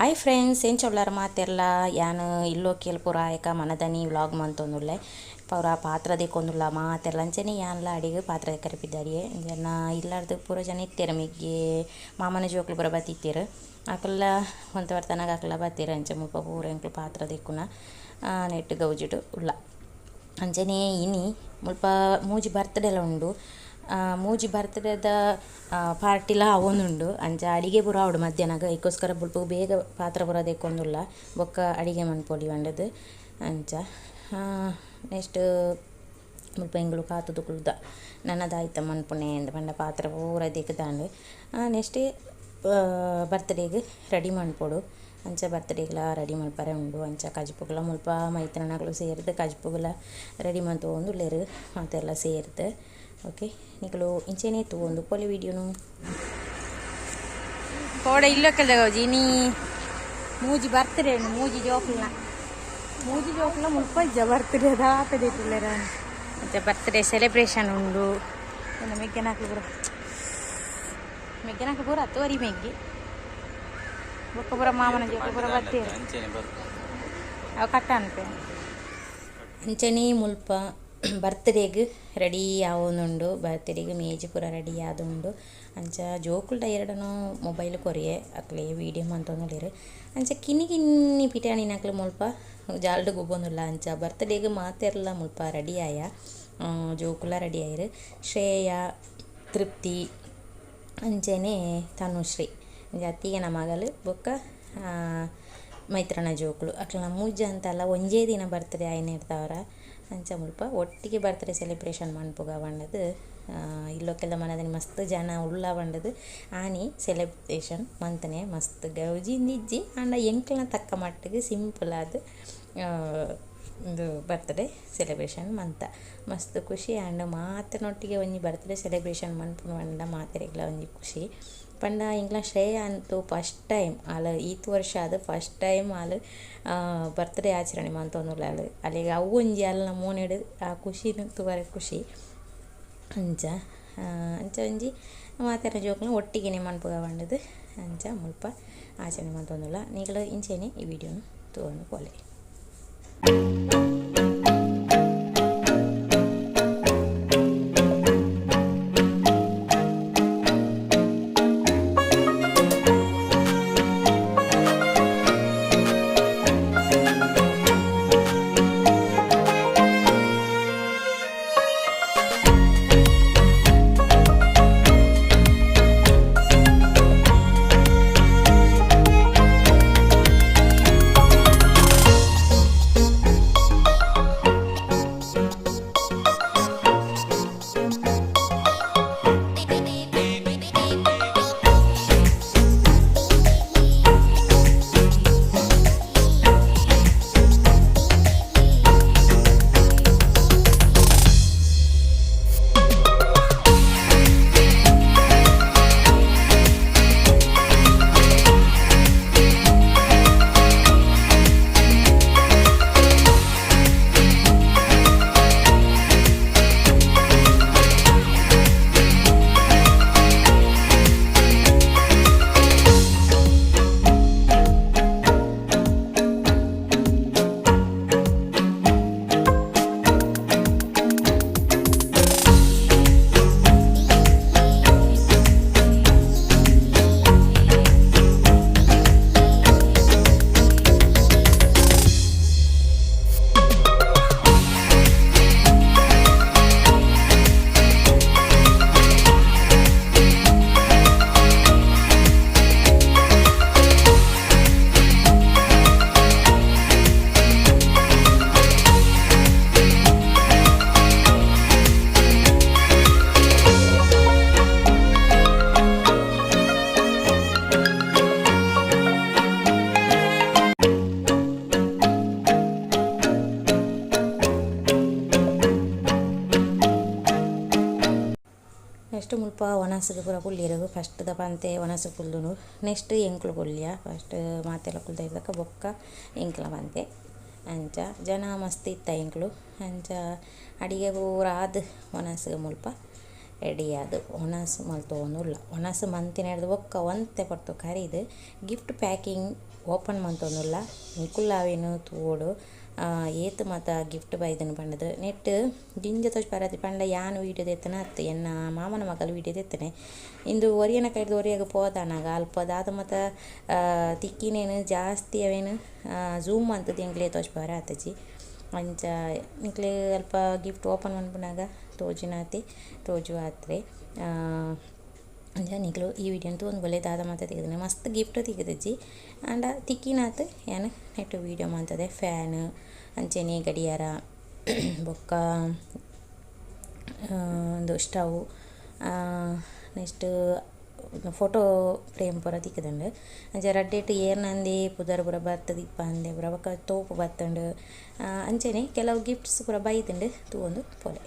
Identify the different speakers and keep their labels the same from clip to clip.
Speaker 1: Hi friends, ಎಂಚ ಮಾತೆರ್ಲ ಯಾನ್ ಇಲ್ಲೋಕೆಲ್ ಪೂರ ಆಯಕ ಮನದನಿ ವ್ಲಾಗ್ ಮಂತೊಂದುಲ್ಲೆ ಪೂರ ಪಾತ್ರ ದೆಕ್ಕೊಂದುಲ್ಲ ಮಾತೆರ್ಲ ಅಂಚನೆ ಯಾನ್ಲ ಅಡಿಗೆ ಪಾತ್ರ ದೆಕ್ಕರೆ ಜನ ಇಲ್ಲಾರ್ದು ಪೂರ ಜನ ಇತ್ತೆರ್ ಮೆಗ್ಗೆ ಮಾಮನ ಜೋಕುಲು ಪೂರ ಬತ್ತಿತ್ತೆರ್ ಅಕುಲ್ಲ ಒಂತೆ ವರ್ತನಾಗ ಅಕುಲ ಬತ್ತೆರ್ ಅಂಚ ಮುಲ್ಪ ಪೂರ ಎಂಕ್ಲು ಪಾತ್ರ ದೆಕ್ಕುನ ನೆಟ್ ಗೌಜಿಡ್ ಉಲ್ಲ. ಅಂಚನೆ ಇನಿ ಮುಲ್ಪ ಮೂಜಿ ಬರ್ತ್ಡೇಲ ಉಂಡು. ಮೂಜಿ ಬರ್ತ್ಡೇದ ಪಾರ್ಟಿಲ ಆವೊಂದುಂಡು. ಅಂಚ ಅಡಿಗೆ ಪೂರ ಆವೊಡು ಮಧ್ಯಾಹ್ನಗ್ ಐಕೋಸ್ಕರ ಮುಲ್ಪ ಬೇಗ ಪಾತ್ರ ಪೂರ ದೆಕ್ಕೊಂದುಲ್ಲ ಬೊಕ್ಕ ಅಡಿಗೆ ಮನ್ಪೊಲಿ ಪಂಡುದು ಅಂಚ ನೆಕ್ಸ್ಟ್ ಮುಲ್ಪ ಎಂಕುಲು ಕಾತುದು ಕುಲ್ದ ನನ ದಾಯ್ತ ಮನ್ಪುನೆ ಅಂದ್ ಪಂಡ ಪಾತ್ರ ಪೂರ ದೆಕ್ಕ್ದಾಂಡ್. Next ಬರ್ತ್ಡೇಗ್ ready ಮನ್ಪೊಡು. ಅಂಚ ಬರ್ತ್ಡೇಗ್ಲ ರೆಡಿ ಮನ್ಪರೆ ಉಂಡು. ಅಂಚ ಕಜಿಪುಗ್ಲ ಮುಲ್ಪ ಮೈತ್ರಿನಕುಲು ಸೇರ್ದ್ ಕಜಿಪುಗ್ಲ ರೆಡಿ ಮಂತೊಂದುಲ್ಲೆರ್ ಮಾತೆರ್ಲ ಸೇರ್ದ್. ಓಕೆ, ನಿಕುಲು ಇಂಚೆನೆ ತೂವೊಂದು ಪೋಲೆ ವಿಡಿಯೋನು. ಕೋಡೆ ಇಲ್ಲೊಕೆಲ್ದ ಗೌಜಿ ಇನಿ ಮೂಜಿ ಬರ್ತ್ಡೇ ಉಂಡು. ಮೂಜಿ ಜೋಕುಲ್ನ ಮೂಜಿ ಜೋಕುಲ್ನ ಮುಲ್ಪ ಇಜ್ಜ ಬರ್ತ್ಡೇ ದಾತ ಅಂಚ ಬರ್ತ್ಡೇ ಸೆಲೆಬ್ರೇಷನ್ ಉಂಡು. ಮೆಗ್ಗೆನಕ್ಲು ಪೂರ ಮೆಗ್ಗೆನಕ್ಲು ಪೂರ ತೋರಿ ಮೆಗ್ಗಿ ಬೊಕ್ಕ ಪೂರ ಮಾಮನ ಜೋಕುಲು ಪೂರ ಬತ್ತೇರು ಅವು ಕಟ್ಟ ಅನ್ಪೆ. ಅಂಚನೆ ಮುಲ್ಪ ಬರ್ತ್ಡೇಗ್ ರೆಡಿ ಆವೊಂದುಂಡು. ಬರ್ತ್ಡೇಗ್ ಮೇಜು ಪೂರ ರೆಡಿ ಆದುಂಡು. ಅಂಚ ಜೋಕುಲ್ಡ ಎರಡನು ಮೊಬೈಲ್ ಕೊರಿಯೆ ಅಕ್ಲೆ ವೀಡಿಯೋ ಮಂತೊಂದುಲ್ಲೆರ್. ಅಂಚ ಕಿನ್ನಿ ಕಿನ್ನಿ ಪಿಟಾಣಿನಕ್ಲು ಮುಲ್ಪ ಜಾಲ್ಡ್ ಗೊಬ್ಬೊಂದುಲ್ಲ. ಅಂಚ ಬರ್ತ್ಡೇಗ್ ಮಾತೆರ್ಲ ಮುಲ್ಪ ರೆಡಿ ಆಯ. ಜೋಕುಲ ರೆಡಿ ಆಯೆರ್. ಶ್ರೇಯ, ತೃಪ್ತಿ, ಅಂಚನೆ ತನುಶ್ರೀ ಅತ್ತಿಗೆನ ಮಗಲ್ ಬೊಕ್ಕ ಮೈತ್ರನ ಜೋಕುಲು. ಅಕ್ಲ್ನ ಮೂಜಿ ಅಂತಲ ಒಂಜೇ ದಿನ ಬರ್ತ್ಡೇ ಆಯಿನೆಡ್ದಾವರ ಅಂಚ ಮುಲ್ಪ ಒಟ್ಟಿಗೆ ಬರ್ತ್ಡೇ ಸೆಲೆಬ್ರೇಷನ್ ಮನ್ಪುಗ ಪಂಡುದು ಇಲ್ಲೊಕೆಲ್ದ ಮನದನಿ ಮಸ್ತ್ ಜನ ಉಲ್ಲ ಪಂಡುದು ಆನಿ ಸೆಲೆಬ್ರೇಷನ್ ಮಂತನೆ ಮಸ್ತ್ ಗೌಜಿ ಇಜ್ಜಿ ಆಂಡ ಎಂಕ್ಲ್ನ ತಕ್ಕ ಮಟ್ಟಿಗೆ ಸಿಂಪಲ್ ಆದ್ ಉಂದು ಬರ್ತ್ಡೇ ಸೆಲೆಬ್ರೇಷನ್ ಮಂತ ಮಸ್ತ್ ಖುಷಿ ಆಂಡ್. ಮಾತೆರ್ನೊಟ್ಟಿಗೆ ಒಂಜಿ ಬರ್ತ್ಡೇ ಸೆಲೆಬ್ರೇಷನ್ ಮನ್ಪುನು ಪಂಡ ಮಾತೆರೆಗ್ಲ ಒಂಜಿ ಖುಷಿ. ಪಂಡ ಎಂಕ್ಲ ಶ್ರೇಯ ಅಂತೂ ಫಸ್ಟ್ ಟೈಮ್ ಆಲ್ ಈತ್ ವರ್ಷ ಆದ್ ಫಸ್ಟ್ ಟೈಮ್ ಆಲ್ ಬರ್ತ್ಡೇ ಆಚರಣೆ ಮಂತೊಂದುಲ್ಲಾಲ್. ಅಲೆಗ್ ಅವು ಒಂಜಿ ಅಲ್ನ ಮೋನೆಡ್ ಆ ಖುಷಿನ್ ತೂವರೆ ಖುಷಿ. ಅಂಚ ಅಂಚ ಒಂಜಿ ಮಾತೆರ್ನ ಜೋಕುಲ್ನ ಒಟ್ಟಿಗೆನೆ ಮನ್ಪುಗ ಪಂಡುದು ಅಂಚ ಮುಲ್ಪ ಆಚರಣೆ ಮಂತೊಂದುಲ್ಲ. ನಿಕುಲು ಇಂಚೆನೆ ಈ ವಿಡಿಯೋನು ತೂವೊಂದು ಪೋಲೆ. ನೆಕ್ಸ್ಟ್ ಮುಲ್ಪ ಒಣಸ್ಗ್ ಪೂರ ಕುಲ್ಲಿಯೆರ್ ಫಸ್ಟ್ ದ ಪಂತೆ ಒಣಸ್ ಕುಲ್ಲುನು. ನೆಕ್ಸ್ಟ್ ಎಂಕ್ಲು ಕುಲ್ಲಿಯ ಫಸ್ಟ್ ಮಾತೆರ್ಲ ಕುಲ್ದ ಬೊಕ್ಕ ಎಂಕ್ಲ ಪಂತೆ. ಅಂಚ ಜನ ಮಸ್ತ್ ಇತ್ತ ಎಂಕ್ಲು. ಅಂಚ ಅಡಿಗೆ ಪೂರ ಆದ್ ಒಣಸ್ ಮುಲ್ಪ ರೆಡಿ ಆದ್ ಒಣಸ್ ಮಲ್ತೊಂದುಲ್ಲ. ಒಣಸ್ ಮಂತಿನೆಡ್ದ್ ಬೊಕ್ಕ ಒಂತೆ ಪೊರ್ತು ಕರಿದ್ ಗಿಫ್ಟ್ ಪ್ಯಾಕಿಂಗ್ ಓಪನ್ ಮಂತೊಂದುಲ್ಲ. ನಿಕುಲು ಅವೆನ್ ತೂವೊಡು ಏತ್ ಮಾತ ಗಿಫ್ಟ್ ಬೈದ್ಂಡ್ ಪಂಡುದು ನೆಟ್ಟ್ ದಿಂಜ ತೋಜಿಪಾರೆ ಪಂಡ ಯಾನ್ ವೀಡಿಯೋ ದೆತ್ತುನ ಅತ್ತ್ ಎನ್ನ ಮಾಮನ ಮಗಲ್ ವೀಡಿಯೋ ದೆತ್ತುನೆ. ಇಂದು ಒರಿಯನ ಕೈರ್ದ್ ಒರಿಯಗ್ ಪೋದಾನಗ ಅಲ್ಪ ದಾದ ಮಾತ ತಿಕ್ಕಿನೇನ್ ಜಾಸ್ತಿ ಅವೆನ್ ಝೂಮ್ ಮಂತುದು ಎಂಕ್ಲೆಗ್ ತೋಜಿಪಾರೆ ಆತುಜಿ. ಅಂಚ ನಿಕ್ಲೆಗ್ ಅಲ್ಪ ಗಿಫ್ಟ್ ಓಪನ್ ಮನ್ಪುನಗ ತೋಜುನಾತೆ ತೋಜುವಾತ್ರೆ. ಅಂಚ ನಿಕುಲು ಈ ವೀಡಿಯೋನ್ ತೂವೊಂದು ಬೊಲೆ ದಾದ ಮಾತ ತಿಕ್ಕುದುಂಡು ಮಸ್ತ್ ಗಿಫ್ಟ್ ತಿಕ್ಕುದುಜಿ ಆಂಡ ತಿಕ್ಕಿನಾತ್ ಯಾನ್ ನೆಟ್ಟ್ ವೀಡಿಯೋ ಮಂತುದೆ ಫ್ಯಾನ್ ಅಂಚನೆ ಗಡಿಯಾರ ಬೊಕ್ಕ ಉಂದು ಸ್ಟವ್ ನೆಕ್ಸ್ಟ್ ಫೋಟೋ ಫ್ರೇಮ್ ಪೂರ ತಿಕ್ಕುದುಂಡು. ಅಂಚ ರಡ್ಡೆಟ್ ಏರ್ನಂದೇ ಪುದರ್ ಪೂರ ಬತ್ತುದಿಪ್ಪಂದೆ ಪೂರ ಬೊಕ್ಕ ತೋಪು ಬತ್ತುಂಡು ಅಂಚನೆ ಕೆಲವು ಗಿಫ್ಟ್ಸ್ ಪೂರ ಬೈದುಂಡು ತೂವೊಂದು ಪೋಲೆ.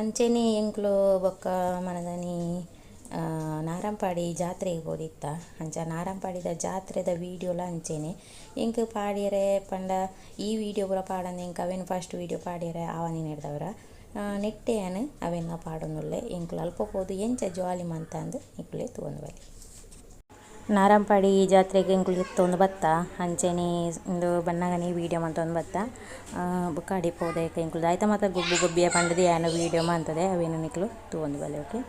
Speaker 1: ಅಂಚೆನೆ ಎಂಕ್ಲು ಬೊಕ್ಕ ಮನದಾನಿ ನಾರಂಪಾಡಿ ಜಾತ್ರೆಗ್ ಪೋದಿತ್ತ. ಅಂಚ ನಾರಂಪಾಡಿದ ಜಾತ್ರೆದ ವೀಡಿಯೋಲ ಅಂಚೆನೆ ಎಂಕ್ ಪಾಡ್ಯೆರೆ ಪಂಡ ಈ ವೀಡಿಯೋ ಪೂರ ಪಾಡಂದೆ ಎಂಕ್ ಅವೆನ್ ಫಸ್ಟ್ ವೀಡಿಯೋ ಪಾಡ್ಯೆರೆ ಆವಂದಿನೆಡ್ದಾವರ ನೆಟ್ಟೆ ಯಾನ್ ಅವೆನ್ಲ ಪಾಡೊಂದುಲ್ಲೆ. ಎಂಕ್ಲು ಅಲ್ಪ ಪೋದು ಎಂಚ ಜಾಲಿ ಮಂತಂದ್ ನಿಕುಲೇ ತೂವೊಂದು ಬಲೆ. ನಾರಂಪಾಡಿ ಜಾತ್ರೆಗ್ ಎಂಕುಲು ಲೆತ್ತೊಂದು ಬತ್ತ ಅಂಚೆನೆ ಉಂದು ಬನ್ನಗನೆ ವೀಡಿಯೋ ಮಂತೊಂದು ಬತ್ತ ಬೊಕ್ಕ ಅಡೆ ಪೋದು ಎಂಕುಲು ದಾಯ್ತ ಮಾತ ಗೊಬ್ಬು ಗೊಬ್ಬಿಯ ಪಂಡುದು ಯಾನ್ ವೀಡಿಯೋ ಮಂತುದೆ ಅವೆನ್ ನಿಕುಲು ತೂವೊಂದು ಬಲೆ ಓಕೆ.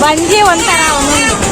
Speaker 1: ಬಂಜೆ ಒಂಥರ ಒಂದೊಂದು.